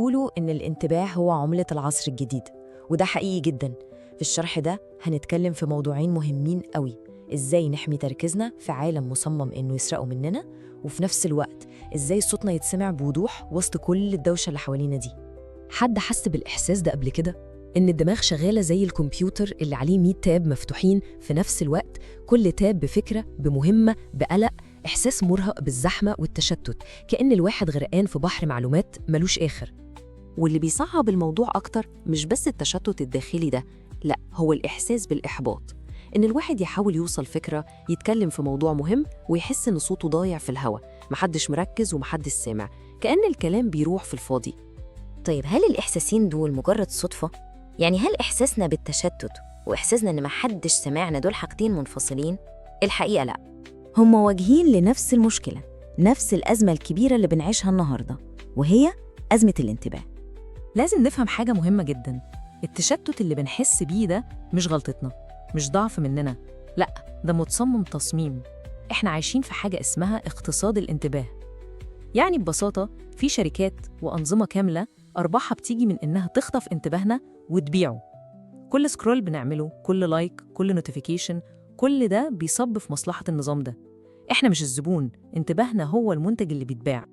بيقولوا إن الانتباه هو عملة العصر الجديد، وده حقيقي جدا. في الشرح ده هنتكلم في موضوعين مهمين قوي: إزاي نحمي تركيزنا في عالم مصمم إنه يسرقه مننا، وفي نفس الوقت إزاي صوتنا يتسمع بوضوح وسط كل الدوشة اللي حوالينا دي. حد حس بالإحساس ده قبل كده؟ إن الدماغ شغالة زي الكمبيوتر اللي عليه 100 tab مفتوحين في نفس الوقت، كل tab بفكرة، بمهمة، بقلق، إحساس مرهق بالزحمة والتشتت، كأن الواحد غرقان في بحر معلومات ملوش آخر. واللي بيصعب الموضوع أكتر مش بس التشتت الداخلي ده، لا، هو الإحساس بالإحباط، إن الواحد يحاول يوصل فكرة، يتكلم في موضوع مهم، ويحس إن صوته ضايع في الهوا، محدش مركز ومحدش سامع، كأن الكلام بيروح في الفاضي. طيب هل الإحساسين دول مجرد صدفة؟ يعني هل إحساسنا بالتشتت وإحساسنا إن محدش سمعنا دول حاجتين منفصلين؟ الحقيقة لأ، هم واجهين لنفس المشكلة، نفس الأزمة الكبيرة اللي بنعيشها النهاردة، وهي أزمة الانتباه. لازم نفهم حاجة مهمة جدا: التشتت اللي بنحس بيه ده مش غلطتنا، مش ضعف مننا، لأ، ده متصمم تصميم. إحنا عايشين في حاجة اسمها اقتصاد الانتباه. يعني ببساطة في شركات وأنظمة كاملة أرباحها بتيجي من إنها تخطف انتباهنا وتبيعه. كل scroll بنعمله، كل like، كل notification، كل ده بيصب في مصلحة النظام ده. إحنا مش الزبون، انتباهنا هو المنتج اللي بيتباع.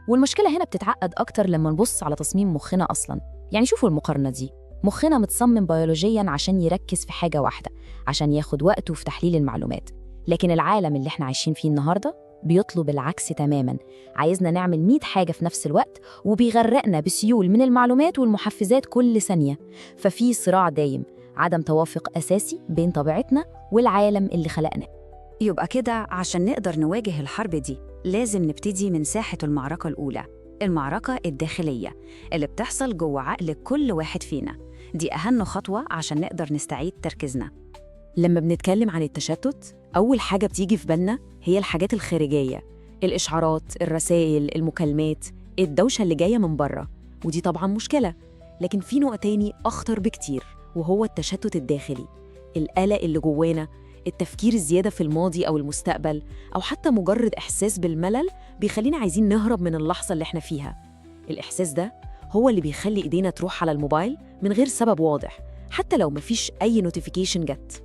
والمشكلة هنا بتتعقد أكتر لما نبص على تصميم مخنا أصلاً. يعني شوفوا المقارنة دي، مخنا متصمم بيولوجياً عشان يركز في حاجة واحدة، عشان ياخد وقته في تحليل المعلومات. لكن العالم اللي احنا عايشين فيه النهاردة بيطلب العكس تماماً، عايزنا نعمل 100 حاجة في نفس الوقت، وبيغرقنا بسيول من المعلومات والمحفزات كل ثانية. ففي صراع دايم، عدم توافق أساسي بين طبيعتنا والعالم اللي خلقنا. يبقى كده عشان نقدر نواجه الحرب دي لازم نبتدي من ساحة المعركة الأولى، المعركة الداخلية اللي بتحصل جوه عقل كل واحد فينا. دي أهم خطوة عشان نقدر نستعيد تركيزنا. لما بنتكلم عن التشتت، أول حاجة بتيجي في بالنا هي الحاجات الخارجية، الإشعارات، الرسائل، المكالمات، الدوشة اللي جاية من بره، ودي طبعاً مشكلة. لكن في نوع تاني أخطر بكتير، وهو التشتت الداخلي، القلق اللي جوانا، التفكير الزيادة في الماضي أو المستقبل، أو حتى مجرد إحساس بالملل بيخلينا عايزين نهرب من اللحظة اللي احنا فيها. الإحساس ده هو اللي بيخلي إيدينا تروح على الموبايل من غير سبب واضح، حتى لو مفيش أي notification جت.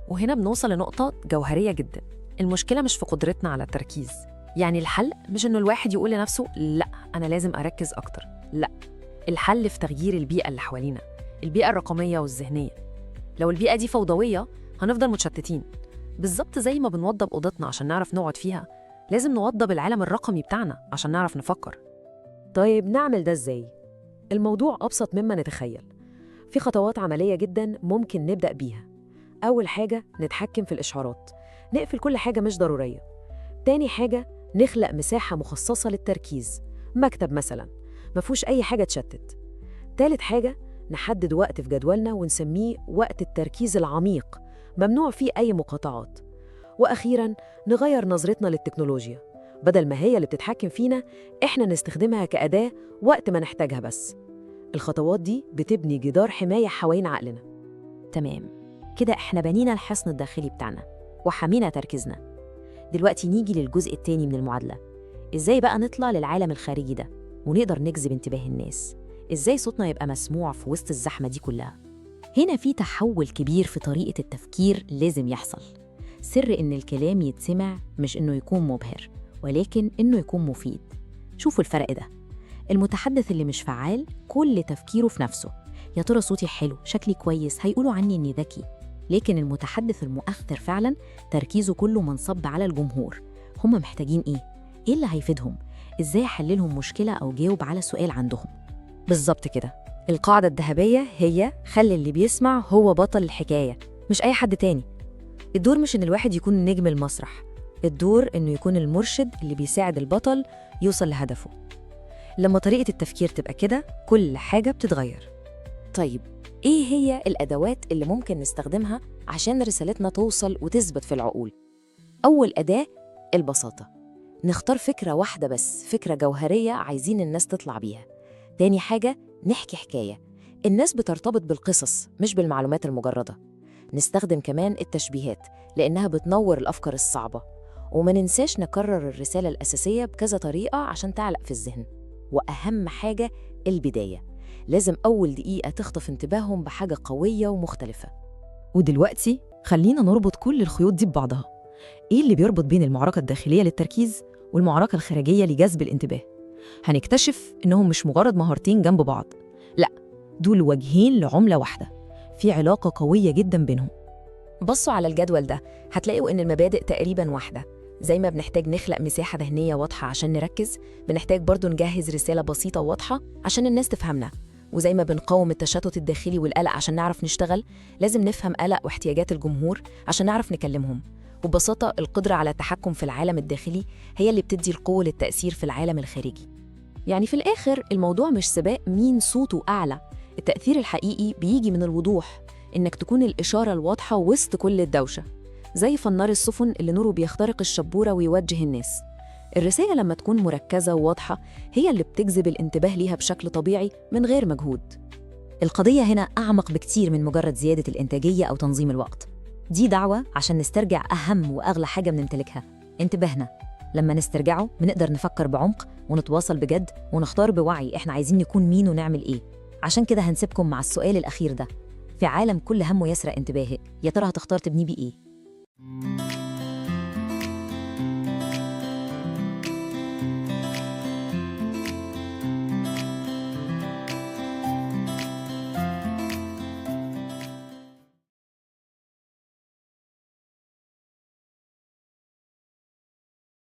وهنا بنوصل لنقطة جوهرية جدا: المشكلة مش في قدرتنا على التركيز. يعني الحل مش إنه الواحد يقول لنفسه لا، أنا لازم أركز أكتر. لا، الحل في تغيير البيئة اللي حوالينا، البيئة الرقمية والذهنية. لو البيئة دي فوضوية هنفضل متشتتين. بالظبط زي ما بنوضب أوضتنا عشان نعرف نقعد فيها، لازم نوضب العالم الرقمي بتاعنا عشان نعرف نفكر. طيب نعمل ده إزاي؟ الموضوع أبسط مما نتخيل. في خطوات عملية جدا ممكن نبدأ بيها. أول حاجة، نتحكم في الإشعارات، نقفل كل حاجة مش ضرورية. تاني حاجة، نخلق مساحة مخصصة للتركيز، مكتب مثلا مفهوش أي حاجة تشتت. تالت حاجة، نحدد وقت في جدولنا ونسميه وقت التركيز العميق، ممنوع فيه أي مقاطعات. وأخيراً، نغير نظرتنا للتكنولوجيا، بدل ما هي اللي بتتحكم فينا، إحنا نستخدمها كأداة وقت ما نحتاجها بس. الخطوات دي بتبني جدار حماية حوالين عقلنا. تمام كده احنا بنينا الحصن الداخلي بتاعنا وحمينا تركيزنا. دلوقتي نيجي للجزء التاني من المعادلة: ازاي بقى نطلع للعالم الخارجي ده ونقدر نجذب انتباه الناس؟ ازاي صوتنا يبقى مسموع في وسط الزحمة دي كلها؟ هنا في تحول كبير في طريقة التفكير لازم يحصل. سر إن الكلام يتسمع مش إنه يكون مبهر، ولكن إنه يكون مفيد. شوفوا الفرق ده: المتحدث اللي مش فعال كل تفكيره في نفسه، يا ترى صوتي حلو، شكلي كويس، هيقولوا عني إني ذكي. لكن المتحدث المؤثر فعلا تركيزه كله منصب على الجمهور، هم محتاجين إيه؟ إيه اللي هيفيدهم؟ إزاي أحللهم مشكلة أو جاوب على سؤال عندهم؟ بالظبط كده، القاعدة الذهبية هي خلي اللي بيسمع هو بطل الحكاية، مش أي حد تاني. الدور مش إن الواحد يكون نجم المسرح، الدور إنه يكون المرشد اللي بيساعد البطل يوصل لهدفه. لما طريقة التفكير تبقى كده، كل حاجة بتتغير. طيب إيه هي الأدوات اللي ممكن نستخدمها عشان رسالتنا توصل وتثبت في العقول؟ أول أداة، البساطة. نختار فكرة واحدة بس، فكرة جوهرية عايزين الناس تطلع بيها. تاني حاجة، نحكي حكاية. الناس بترتبط بالقصص مش بالمعلومات المجردة. نستخدم كمان التشبيهات لأنها بتنور الأفكار الصعبة. وما ننساش نكرر الرسالة الأساسية بكذا طريقة عشان تعلق في الذهن. وأهم حاجة البداية. لازم أول دقيقة تخطف انتباههم بحاجة قوية ومختلفة. ودلوقتي خلينا نربط كل الخيوط دي ببعضها. إيه اللي بيربط بين المعركة الداخلية للتركيز والمعركة الخارجية لجذب الانتباه؟ هنكتشف إنهم مش مجرد مهارتين جنب بعض، لأ، دول وجهين لعملة واحدة، في علاقة قوية جدا بينهم. بصوا على الجدول ده، هتلاقوا إن المبادئ تقريباً واحدة. زي ما بنحتاج نخلق مساحة ذهنية واضحة عشان نركز، بنحتاج برضو نجهز رسالة بسيطة وواضحة عشان الناس تفهمنا. وزي ما بنقاوم التشتت الداخلي والقلق عشان نعرف نشتغل، لازم نفهم قلق واحتياجات الجمهور عشان نعرف نكلمهم. وببساطة القدرة على التحكم في العالم الداخلي هي اللي بتدي القوة للتأثير في العالم الخارجي. يعني في الآخر الموضوع مش سباق مين صوته أعلى، التأثير الحقيقي بيجي من الوضوح، إنك تكون الإشارة الواضحة وسط كل الدوشة، زي فنار السفن اللي نوره بيخترق الشبورة ويوجه الناس. الرسالة لما تكون مركزة وواضحة هي اللي بتجذب الانتباه ليها بشكل طبيعي من غير مجهود. القضية هنا أعمق بكتير من مجرد زيادة الإنتاجية أو تنظيم الوقت. دي دعوة عشان نسترجع أهم وأغلى حاجة بنمتلكها، انتباهنا. لما نسترجعه بنقدر نفكر بعمق ونتواصل بجد ونختار بوعي إحنا عايزين نكون مين ونعمل إيه. عشان كده هنسيبكم مع السؤال الأخير ده: في عالم كل همه يسرق انتباهك، يا ترى هتختار تبنيه بإيه؟